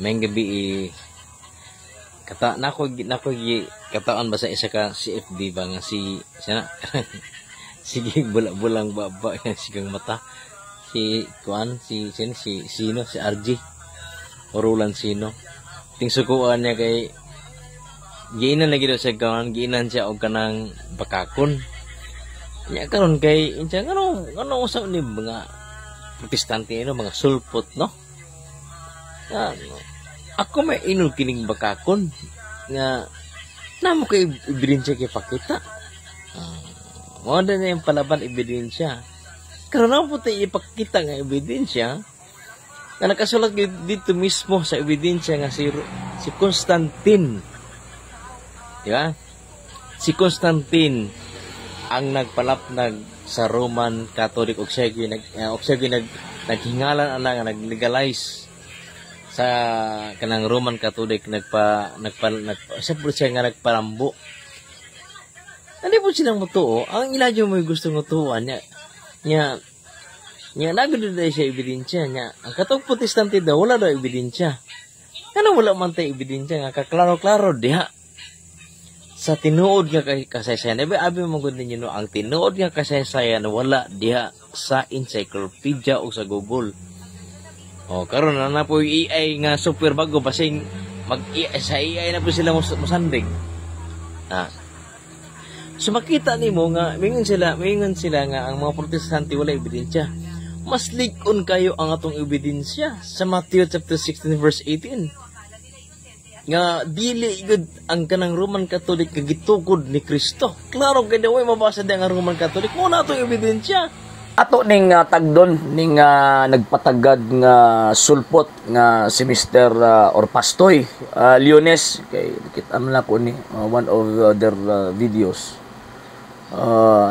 Maayong gabi eh, kata nako gi kataan ba sa isa ka CFD ba nga si siya na sige bula-bulang baba sigang mata, si kuan, si sino, si sino, si RG o Roland Sino ting sukuan niya kay giinan lagi daw siya kawan, giinan siya og kanang bakakon niya karon kay insa ngano ngano usab ni mga Protestante no, mga sulpot no, nga ako may inog kining bakakon nga namo kay ebidensya kay pakita. Mao na yung palaban ebidensya karon na po tayo ipakita nga ebidensya nga nakasulat dito mismo sa ebidensya nga si Constantine, di ba? Si Constantine ang nagpalapnag sa Roman Catholic og siya gyud nag og siya gyud naghingalan ana nga nag-legalize sa kanang Roman Catholic, nagpa nagpa, nagpa siya po siya nga nagparambo. Ano po silang mutuo? Ang ila mo gusto nga tuoan niya. Niya niya nagud na siya ebidensya niya. Ang katong Protestante daw wala daw ebidensya. Ano, wala man tay ebidensya nga kaklaro-klaro diha sa tinuod nga kasaysayan. Abi abi mo gud ninyo no, ang tinuod nga kasaysayan wala diha sa encyclopedia o sa Google. O karon na na po yung AI nga super bago, basing mag sa AI na po sila musandig. Ah. So makita nimo nga mingon sila nga ang mga Protestante wala ebidensya. Mas lig-on kayo ang atong ebidensya sa Matthew chapter 16 verse 18 nga dili gud ang kanang Roman Catholic nga gitukod ni Kristo. Klaro kay way mabasa di ang Roman Catholic mo na atong ebidensya. Ato ning tagdon ning nagpatagad nga sulpot nga si Mr. Or Pastoy Leones, kay kita man ako ni one of their videos.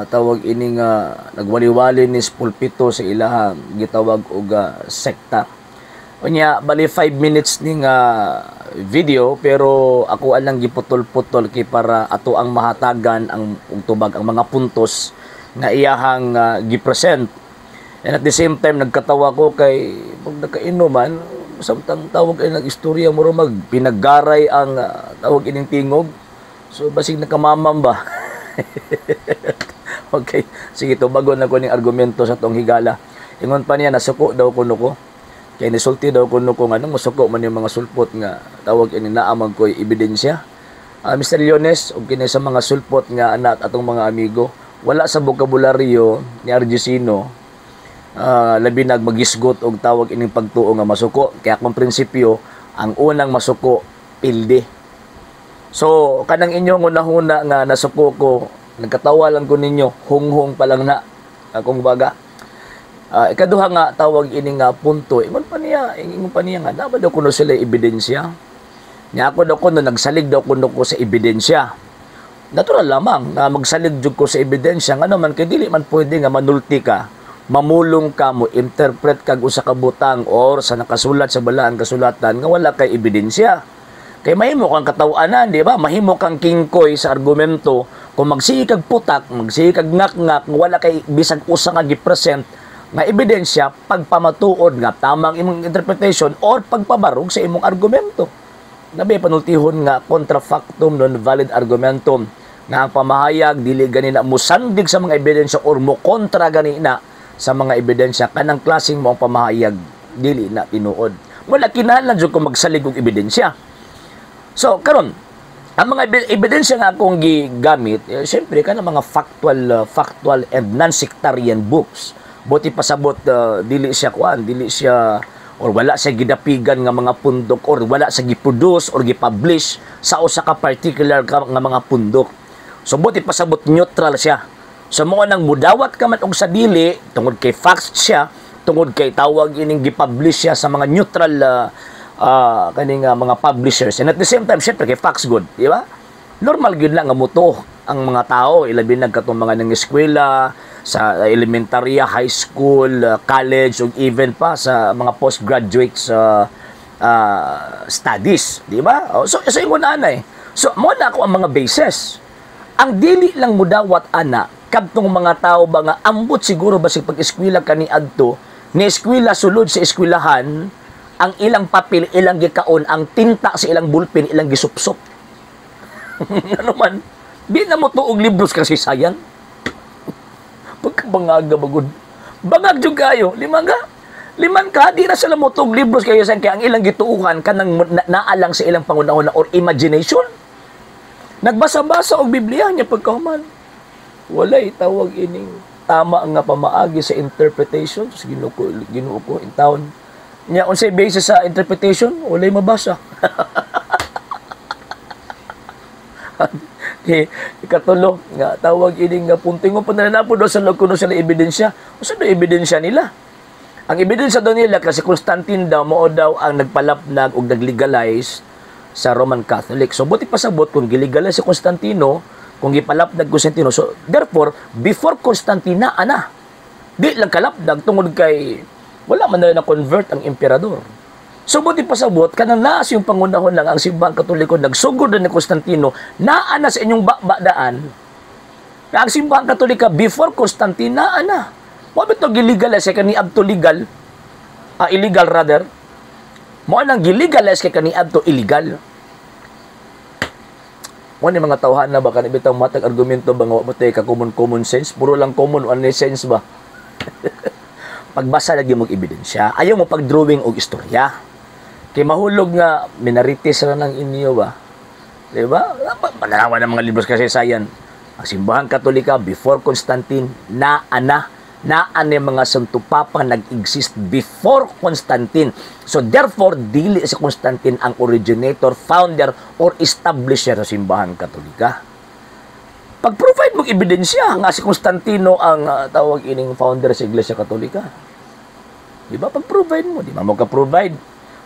Tawag ini nga nagwali-wali ni sa pulpito sa ilaha gitawag og sekta. Unya bali 5 minutes ni nga video, pero ako alang giputol-putol kay para ato ang mahatagan ang og tubag ang mga puntos nga iyahang gipresent. And at the same time nagkatawa ko kay pag nakainuman samtang tawag ay nag-istorya mo mag pinaggaray ang tawag ining tingog. So basig nakamamam ba? Okay, sige, tubagon na ko ning argumento sa tong higala. Ingon pa niya nasuko daw kuno ko. Kay nisulti daw kuno ko nga musuko man yung mga sulpot nga tawag ini naa man ko'y ebidensya. Mr. Leones ug kini sa mga sulpot nga anak atong mga amigo, wala sa bokabularyo ni Argesino labi nag magisgot og tawag ining pagtuo nga masuko. Kaya kung prinsipyo, ang unang masuko pildi. So kanang inyong unahuna nga nasuko ko, nagkatawa lang ko ninyo, hunghong pa lang na akong baga. Ikaduha nga tawag ini nga punto, ingon pa niya nga dapat daw kuno sila ebidensya. Nya ako daw kuno nagsalig daw kuno ko sa ebidensya. Natural lamang na magsalig jud ko sa ebidensya, ngano man kay dili man pwede nga manulti ka, mamulong ka, mo interpret kag usa ka butang or sa nakasulat sa balaan kasulatan nga wala kay ebidensya. Kay mahimo kang kataw-anan, di ba? Mahimo kang kingkoy sa argumento kung magsige kag putak, magsige kag ngak-ngak, nga wala kay bisag usa nga gipresent nga ebidensya pagpamatuod nga tamang imong interpretation or pagpabarog sa imong argumento. Nabi panultihon nga contra factum non valid argumentum, nga ang pamahayag dili gani na musandig sa mga ebidensya or mo kontra gani na sa mga ebidensya, kanang klaseng mo ang pamahayag dili na tinuod. Wala kinahanglan jud ko magsalig og ebidensya. So karon ang mga ebidensya nga akong gigamit, eh, siyempre kanang mga factual and non-sectarian books. Buti pasabot dili siya kuan, dili siya or wala siya gidapigan nga mga pundok or wala siya giproduce or gipublish sa usa ka particular nga mga pundok. So buti pasabot neutral siya. So mo nang mudawat ka man og sa dili tungod kay facts siya, tungod kay tawag ining gipublish siya sa mga neutral kaning mga publishers. And at the same time, syempre kay facts good, di ba? Normal gyud lang nga mutuo ang mga tao, ilabi na katong mga nang eskwela sa elementarya, high school, college ug even pa sa mga postgraduate sa studies, di ba? Oh, so ingon ana eh. So mo na ako ang mga bases. Ang dili lang mudawat ana kadtong mga tao ba nga ambot siguro ba sa pag-eskwela kani adto ni eskwela sulod sa eskwelahan. Ang ilang papel ilang gikaon, ang tinta sa ilang bulpen ilang gisupsop. Ano man, di na mo tuog libros kasaysayan. Pagkabangaga bagod. Bangag jud kayo, limang ka. Liman ka, di na sila mo tuog libros kasaysayan kay ang ilang gituuhan kanang naalang sa ilang pangunahon or imagination. Nagbasa-basa og Biblia niya pagkahuman. Walay tawag ining tama nga pamaagi sa interpretation sa Ginoo ko in town. Nya unsay basis sa interpretation, walay mabasa. Di, ikatulo nga tawag ining nga punting mo pa na po do sa kuno sila ebidensya. Unsa do ebidensya nila? Ang ebidensya daw nila kasi Constantine daw mao daw ang nagpalapnag og naglegalize sa Roman Catholic. So buti pasabot kung gilegalize si Constantino, kung gipalapnag Constantino, so therefore before Constantine ana di lang kalapnag tungod kay wala man na convert ang emperador. So buti pasabot kanang naa sa yung pangunahon lang ang Simbahang Katoliko nagsugod na ni Constantino, naa na sa inyong bakbadaan na ang Simbahang Katolika before Constantine naa na. Wa bitaw gilegalize kay kaniadto legal, illegal rather. Mao nang gilegalize kay kaniadto illegal. Mo ni mga tawhan na ba kani bitaw matag argumento ba nga wa mo tay ka common common sense, puro lang common one sense ba. Pagbasa lagi mo og ebidensya, ayaw mo pag-drawing og istorya. Kay mahulog nga minarites ra nang inyo ba. Di ba? Pananawa ng mga libros kasaysayan. Ang Simbahang Katolika before Constantine naa na naa ni mga Santo Papa nag-exist before Constantine. So therefore, dili si Constantine ang originator, founder, or establisher sa Simbahan Katolika. Pag-provide mong ebidensya nga si Constantino ang tawag ining founder sa Iglesia Katolika. Di ba? Pag-provide mo, di ba mo ka-provide?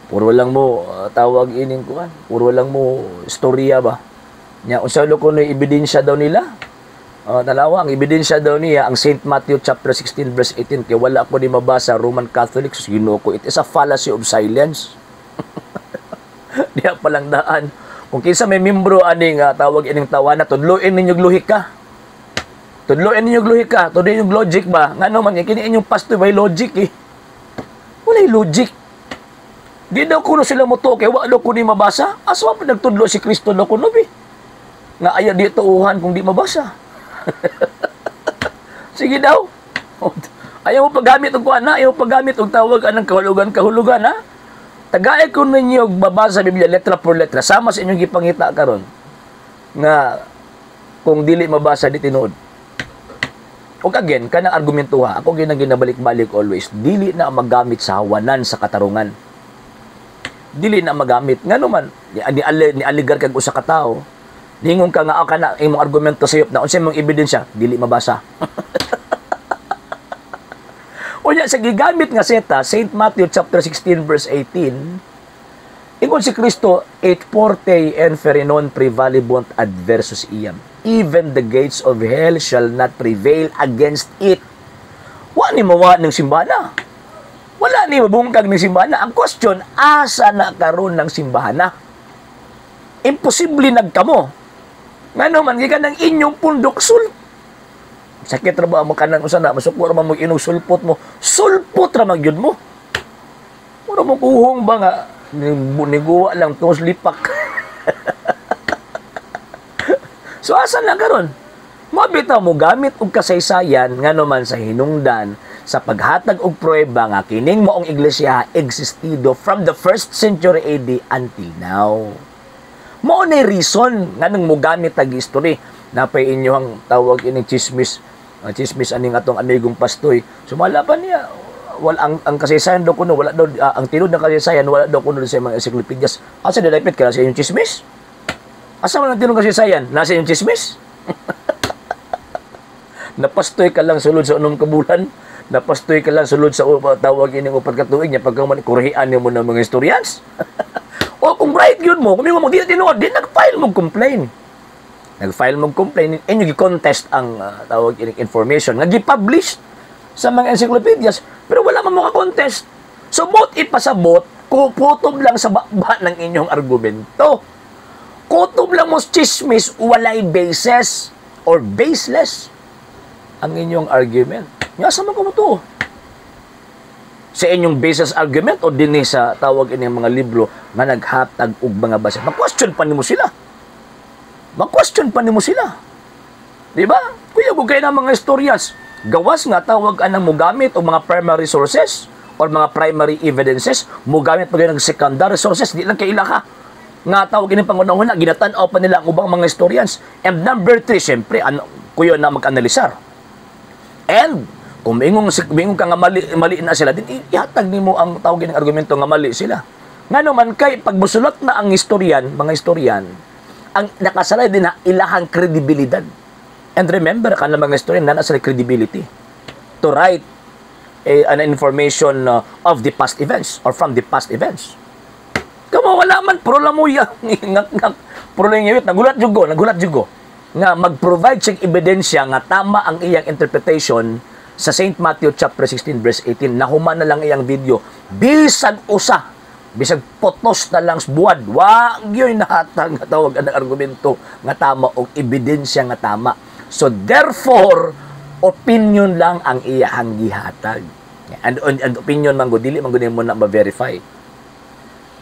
Puro lang mo tawag ining kuan, puro lang mo istorya ba. Nya unsa lo kuno ebidensya daw nila? Tanawa, ang ebidensya daw niya ang St. Matthew chapter 16 verse 18 kay wala ko ni mabasa Roman Catholics, Ginoo ko, it is a fallacy of silence. Diya palang daan. Kung kinsa may membro aning tawag ining tawana, tudloin ninyo lohika. Tudloin ninyo lohika, tudloin ninyo logic ba? Ngano man kini inyong pastor may logic eh. Walay logic. Di daw kuno sila motuo kay wa daw kuno mabasa. Aswa pa nagtudlo si Kristo daw kuno bi. Nga ayaw di tuuhan kung di mabasa. Sige daw. Ayaw mo paggamit og kuan na, ayaw mo paggamit og tawag anang kahulugan kahulugan ha. Tagay ko ninyo babasa sa Biblia letra por letra sama sa inyong gipangita karon nga kung dili mabasa di tinuod. Og again, kanang argumento ha, ako ginang ginabalik-balik always, dili na magamit sa hawanan sa katarungan. Dili na magamit. Ngano man, ni aligar kag usa ka tawo, ningon ka nga kana imong argumento sayop na unsa imong ebidensya, dili mabasa. Unya sa gigamit nga seta, St. Matthew chapter 16 verse 18, ingon si Kristo, et portae inferi non prevalebunt adversus iam. Even the gates of hell shall not prevail against it. Wa ni mawa ng simbana. Wala ni mabungkag ng simbana. Ang question, asa na karon ng simbahana? Imposible nagkamo. Ngano man gikan ng inyong pundok sul. Sakit ra ba mo kanang usa na masuko ra man mo inog sulpot mo. Sulpot ra man gyud mo. Mura mo kuhong ba nga niguwa lang tungos lipak. So asa na karon? Mabitaw mo gamit og kasaysayan ngano man sa hinungdan sa paghatag og pruweba nga kining maong iglesia existido from the 1st century AD until now. Mao ni reason nganong mogamit tag history. Napay inyo ang tawag ining chismis, chismis aning atong amigong pastoy. Sumala pa niya wala ang kasaysayan daw kuno wala daw ang tinud ng kasaysayan wala daw kuno sa mga encyclopedias. Asa dilapit ka sa inyong chismis? Asa man ang tinud kasaysayan? Nasa inyong chismis? Napastoy ka lang sulod sa unom ka bulan, napastoy ka lang sulod sa tawag ining upat ka tuig nya pagka man kurhian nimo ng mga historians. O kung right yun mo, kung mo di tinuod, di nag-file mo complain. Nag-file mo complain, inyo gi-contest ang tawag ining information nga gi-publish sa mga encyclopedias, pero wala man mo ka-contest. So both ipasabot, kutob lang sa baba ng inyong argumento. Kutob lang mo chismis, walay basis or baseless ang inyong argument. Nga sa man kumutuo. Sa inyong basis argument o dinhi sa tawag ining mga libro nga naghatag og mga base? Ma-question pa nimo sila. Ma-question pa nimo sila. Di ba? Kuya, kung kay na mga istoryas, gawas nga tawag anang mugamit og mga primary sources or mga primary evidences, mugamit pa ng secondary sources, di lang kaila ka. Nga tawag ini pangunahon na, ginatan-aw pa nila ang ubang mga historians. And number three, siyempre, ano, kuya na mag-analisar. And kung mingon ka nga mali, mali na sila, din ihatag nimo ang tawag ng argumento nga mali sila. Nga naman kay pag musulat na ang historian, mga historian, ang nakasalay din na ilahang kredibilidad. And remember, kanang mga historian na nasa credibility to write an information of the past events or from the past events. Kamo wala man pro lamuya ngak ngak pro lang yun. Nagulat jud ko, nagulat jud ko nga mag-provide siya ebidensya nga tama ang iyang interpretation sa St. Matthew chapter 16 verse 18. Nahuman na lang iyang video, bisag usa, bisag potos na lang sa buwad, wa gyud nahatag nga tawag ang argumento nga tama og ebidensya nga tama. So therefore, opinion lang ang iyahang gihatag and opinion man gud, dili man gud nimo na ma-verify.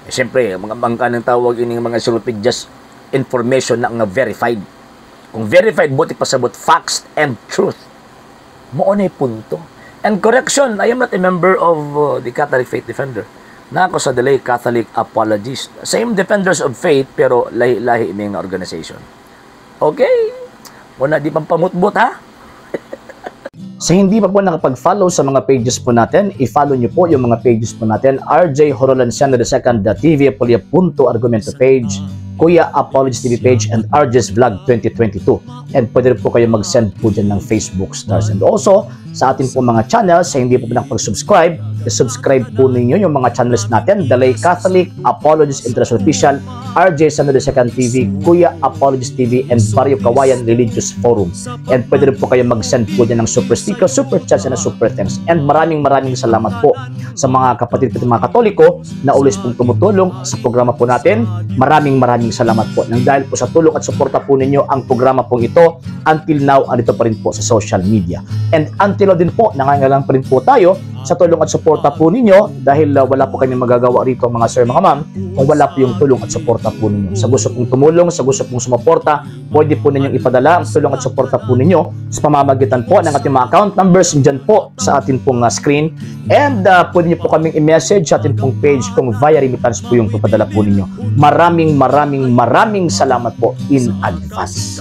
Eh, siyempre, mga bangka ng tawag ining mga encyclopedias, information na nga verified. Kung verified, buot pasabot facts and truth. Mao na punto. And correction, I am not a member of the Catholic Faith Defender. Na ako sa The Lay Catholic Apologist. Same Defenders of Faith, pero lahi-lahi may nga organization. Okay? Muna di pang pamutbot, ha? Sa hindi pa po nakapag-follow sa mga pages po natin, i-follow nyo po yung mga pages po natin. RJ Horolanciano II, TV Apolia Punto Argumento page, Kuya Apologist TV page, and RJ's Vlog 2022. And pwede rin po kayo mag-send po dyan ng Facebook stars. And also, sa atin po mga channels, sa hindi po nakapag-subscribe, i-subscribe po ninyo yung mga channels natin. The Lay Catholic, Apologist International Official, RJ Sano II TV, Kuya Apologist TV, and Barrio Kawayan Religious Forum. And pwede rin po kayo mag-send po dyan ng super sticker, super chats, and super thanks. And maraming maraming salamat po sa mga kapatid po mga Katoliko na always pong tumutulong sa programa po natin. Maraming maraming salamat po. Nang dahil po sa tulong at suporta po ninyo ang programa pong ito, until now, andito pa rin po sa social media. And until now din po, nangangailangan pa rin po tayo sa tulong at suporta po ninyo dahil wala po kami magagawa rito, mga sir, mga ma'am, kung wala po yung tulong at suporta po ninyo. Sa gusto pong tumulong, sa gusto pong sumuporta, pwede po ninyong ipadala ang tulong at suporta po ninyo sa pamamagitan po ng ating mga account numbers dyan po sa atin pong screen. And pwede niyo po kaming i-message sa atin pong page kung via remittance po yung papadala po ninyo. Maraming maraming maraming salamat po in advance.